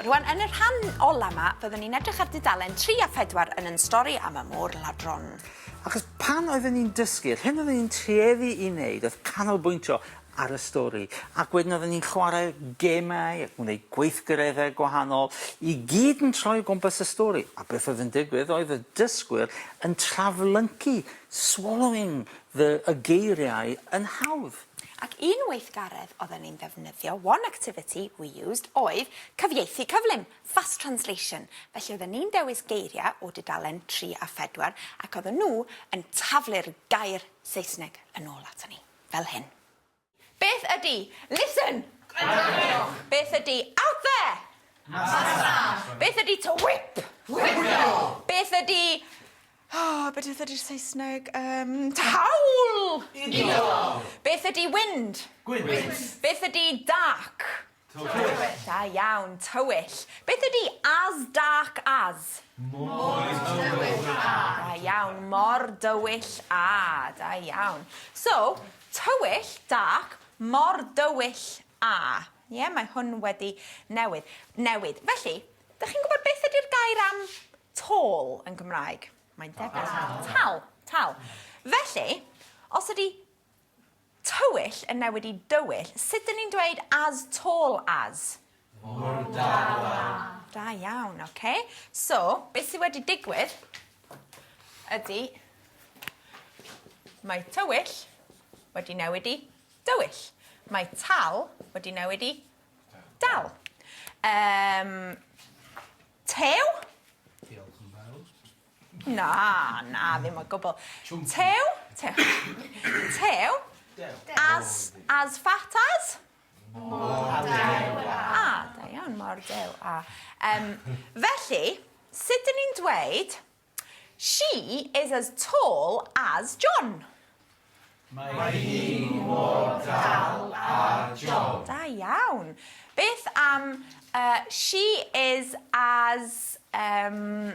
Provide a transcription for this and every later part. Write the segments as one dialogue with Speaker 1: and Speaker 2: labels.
Speaker 1: Rwan, yn y rhan ola 'ma, fyddwn ni'n edrych ar dudalen 3 a 4 yn 'yn stori am y môr-ladron.
Speaker 2: Achos pan oedden ni'n dysgu, yr hyn oedden ni'n tueddu i wneud oedd canolbwyntio ar y stori, ac wedyn oedden ni'n chwarae gemau ac gwneud gweithgareddau gwahanol, i gyd yn troi o gwmpas y stori. A beth oedd yn digwydd oedd y dysgwyr yn traflyncu, swallowing the, y geiriau yn hawdd.
Speaker 1: Ac un weithgaredd oedden ni'n ddefnyddio, one activity we used, oedd cyfieithu cyflym, fast translation. Felly oedden ni'n dewis geiriau o dudalen 3 a 4 ac oedden nhw yn taflu'r gair Saesneg yn ôl aton ni. Fel hyn. Beth ydy listen? Gwrandwch! Beth ydy out there? Mas 'na! Beth ydy to whip? Whipio! Beth ydy oh, beth ydy'r Saesneg? Um, to howl! Udo! Beth ydy wind? Gwynt! Beth ydy dark? Tywyll. Da iawn, tywyll. Beth ydy as dark as?
Speaker 3: Mor dywyll a.
Speaker 1: Da iawn, mor dywyll a. Da iawn. So, tywyll, dark, mor dywyll a. Ie, yeah, mae hwn wedi newydd. Newid. Felly, dych chi'n gwybod beth ydy'r gair am tall yn Gymraeg? Mae'n debyg. Tal. Tal. Tal. Felly, os ydy Tywyll yn newid i dywyll, sut dyn ni'n dweud as tall as?
Speaker 3: Mor dal â.
Speaker 1: Da iawn, oce. So, beth sydd wedi digwydd ydy mae tywyll wedi newid i dywyll. Mae tal wedi newid i dal. Um, tew?
Speaker 3: Diolch yn fawr.
Speaker 1: Na, na, ddim o gwbl. Tew, tew, tew, as, as fat as?
Speaker 3: Mor dew a.
Speaker 1: Ah, da iawn, mor dew a. Um, felly, sut dyn ni'n dweud, she is as tall as John?
Speaker 3: Mae hi mor dal â John.
Speaker 1: Da iawn. Beth am uh, she is as... Um,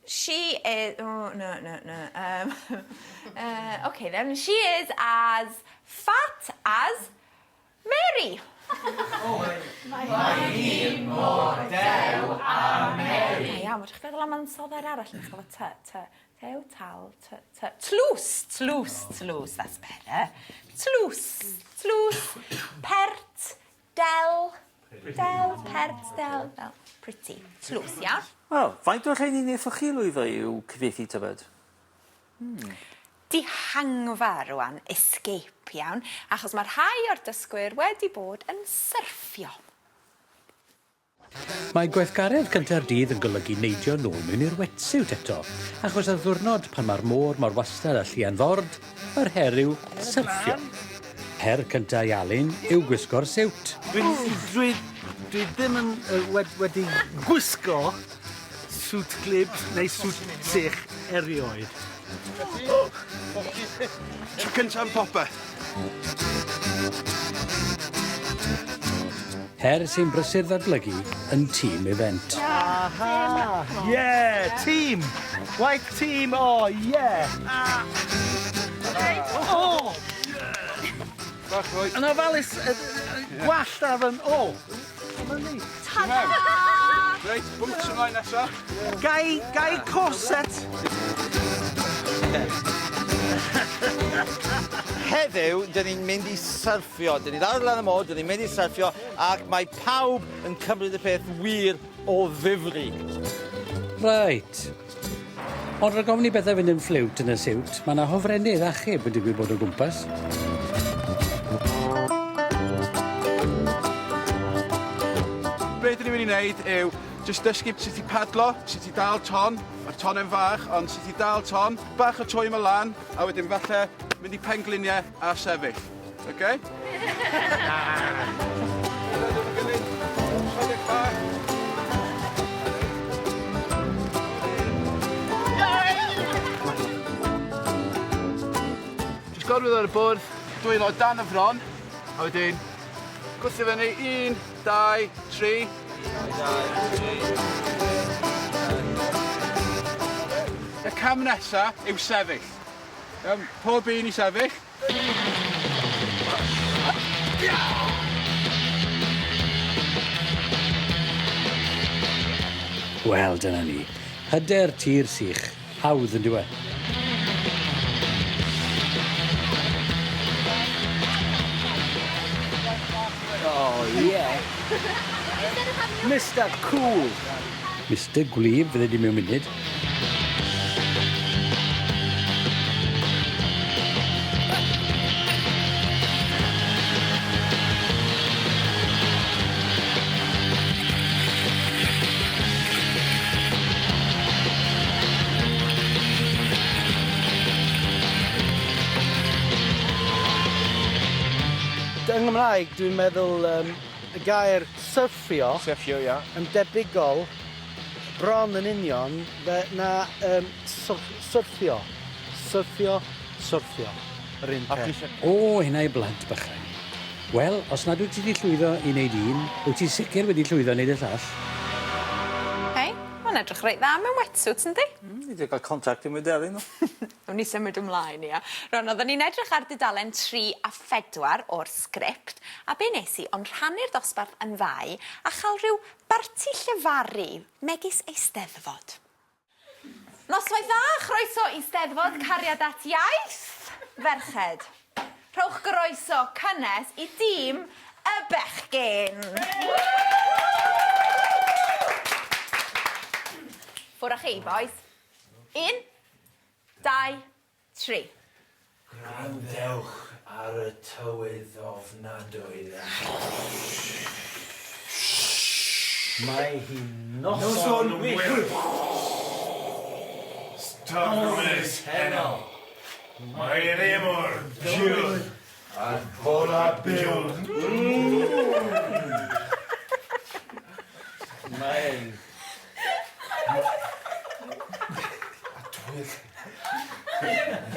Speaker 1: she is... Oh, no, no, no. Um, uh, okay then. She is as fat as Mary.
Speaker 3: Mae hi mor dew â Mary.
Speaker 1: Da iawn. Fedrwch chi feddwl am ansoddair arall yn dechrau efo ty, ty. Tew, tal, ty, ty. Tlws, tlws, tlws, that's better. Tlws, tlws, pert, del, del, pert, del, del. Pretty. Tlws, iawn?
Speaker 2: Wel, faint o'r rheini wnaethoch chi lwyddo i'w cyfieithu tybed? Hmm.
Speaker 1: Dihangfa rwan, escape, iawn, achos mae rhai o'r dysgwyr wedi bod yn syrffio.
Speaker 4: Mae gweithgaredd cynta'r dydd yn golygu neidio nôl mewn i'r wetsuit eto, achos ar ddiwrnod pan mae'r môr mor wastad â llian ford, yr her yw syrffio. Her cynta i Alun yw gwisgo'r siwt.
Speaker 5: Dwi, dwi, dwi ddim yn uh, wed, wedi gwisgo siwt glib neu siwt sych erioed.
Speaker 6: Tro cynta am popeth.
Speaker 4: Her sy'n brysur ddatblygu yn team event.
Speaker 5: Aha! Yeah! Team! Gwaith tîm! Oh, yeah! Ah. Oh!
Speaker 6: Bach roi.
Speaker 5: Yn ofalus, gwallt ar fy... Oh!
Speaker 1: Ta-da!
Speaker 6: Reit, boots ymlaen nesa.
Speaker 5: Gai, gai corset?
Speaker 2: Heddiw, dyn ni'n mynd i syrffio. Dyn ni lawr lan y môr, dyn ni'n mynd i syrffio, ac mae pawb yn cymryd y peth wir o ddifri.
Speaker 4: Reit. Ond rhag ofn i bethau fynd yn ffliwt yn y siwt, mae 'na hofrennydd achub yn digwydd bod o gwmpas.
Speaker 6: Be dyn ni'n mynd i wneud yw jyst dysgu sut i padlo, sut i dal ton, mae'r tone'n fach, ond sut i dal ton, bach o twym y lan, a wedyn falle mynd i pengliniau a sefyll. Oce? Jyst gorwedd ar y bwrdd, dwylo dan y fron, a wedyn gwthio fyny, 1, 2, 3. Y cam nesa yw sefyll. Iawn, pob un i sefyll.
Speaker 4: Wel, dyna ni. Hyder tir sych. Hawdd, yn dyw e?
Speaker 5: Oh, yeah. Mister Cool.
Speaker 4: Mister Gwlyb fydde di mewn munud.
Speaker 5: Yng Nghymraeg, dwi'n meddwl um, y gair syrffio,
Speaker 3: Syrffio, ia.
Speaker 5: yn debygol bron yn union fe na um, syrffio. Syrffio, syrffio. Yr un peth.
Speaker 4: O, hynna i blant bychain. Wel, os nad wyt ti 'di llwyddo i wneud un, wyt ti sicr wedi llwyddo i wneud y llall.
Speaker 1: Hei, mae'n edrych reit dda mewn wetsuit, yndi?
Speaker 2: Ni 'di ga'l contact dim modelu nhw.
Speaker 1: Nawn ni symud ymlaen, ia. Rwan, oedden ni'n edrych ar dudalen 3 a 4 o'r sgript, a be nes i ond rhannu'r dosbarth yn ddau a chael rhyw barti llefaru, megis Eisteddfod. Noswaith dda, chroeso i Steddfod Cariad at Iaith, ferched. Rhowch groeso cynnes i dîm y bechgyn. Ffwr â chi, bois. Un, dau, tri.
Speaker 3: Gwrandewch ar y tywydd ofnadwy 'na.
Speaker 5: Mae hi'n noson wyllt.
Speaker 3: Stormus heno. Mae'r emor dywyll a'r bola byw.
Speaker 5: Mae...
Speaker 3: A tywyll.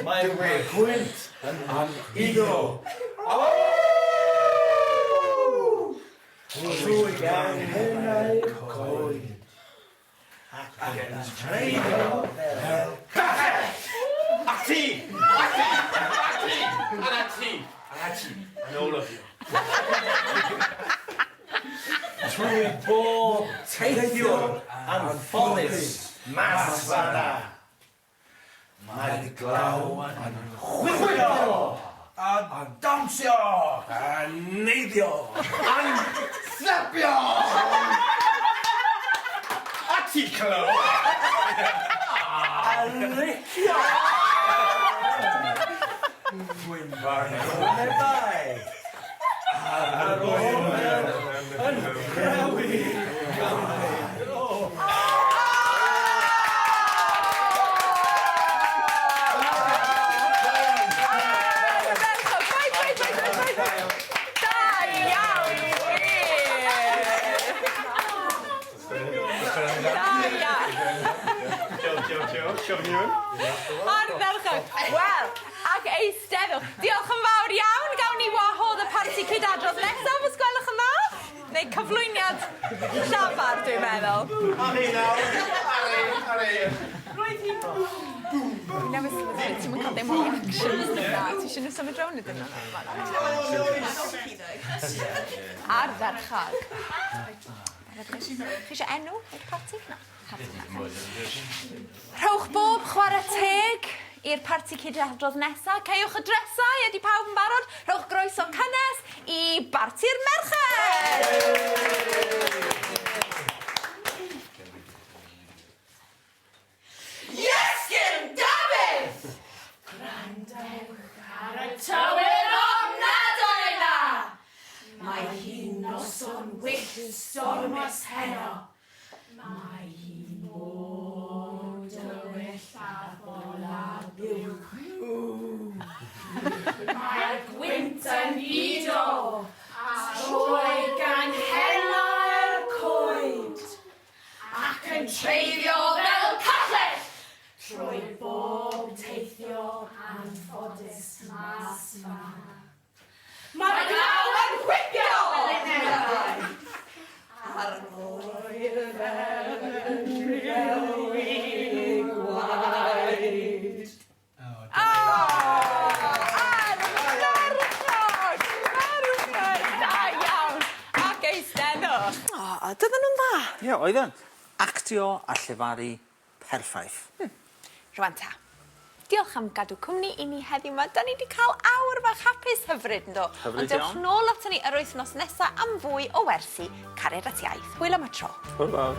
Speaker 3: Mae'r gwynt yn uno.
Speaker 5: Trwy ganghennau'r coed. Ac yn treiddio fel
Speaker 3: castell! Ati! Ati! Ati! And ati! And ati! And all of you.
Speaker 5: Trwy bob teithiwr anffodus mas fan'na.
Speaker 3: Mae'r glaw yn chwifio! A dawnsio! A neidio! A'n slapio! A ti, Clo!
Speaker 5: A licio!
Speaker 3: Gwynfarn.
Speaker 5: Wynebau! A'r oer yn rhewi gymaint.
Speaker 1: Da iawn, wir! Da iawn. Ardderchog. Wel, ac eisteddwch. Diolch yn fawr iawn. Gawn ni wahodd y parti cyd-adrodd nesaf, os gwelwch yn dda? Neu cyflwyniad llafar, dwi'n meddwl.
Speaker 3: Ari nawr! Ari, ari!
Speaker 1: Roedd hi'n Dwi newydd sylweddoli ti'm yn cael dim o reactions na. Ti isio nhw symud rownd ydyn nhw? Ardderchog. Chi eisiau enw i'r parti? Na. Rhowch bob chwarae teg i'r parti cyd-adrodd nesa. Caewch y dresau, ydy pawb yn barod? Rhowch groeso cynnes i Barti'r Merched! Iesgyn Dafydd!
Speaker 7: Gwrandewch ar y tywydd ofnadwy 'na! Mae hi'n noson wyllt stormus heno. Mae hi mor dywyll â bola buwch. Mae'r gwynt yn udo a trwy ganghennau'r coed ac yn treiddio fel callell trwy bob teithio anffodus mas 'ma. Mae'r glaw yn chwipio! A'r oerfel yn rhewi gwaed.
Speaker 1: O! Ardderchog! Perffaith! Da iawn! Ac eisteddwch. O, doedden nhw'n dda?
Speaker 2: Ie, oedden. Actio a llefaru perffaith.
Speaker 1: Hmm. Rwan ta. Diolch am gadw cwmni i ni heddiw 'ma. 'Dan ni 'di cael awr fach hapus hyfryd yndo?
Speaker 2: Hyfryd
Speaker 1: Ond dewch
Speaker 2: iawn.
Speaker 1: nôl aton ni yr wythnos nesa am fwy o wersi Cariad at Iaith. Hwyl am y tro.
Speaker 2: Hwyl fawr.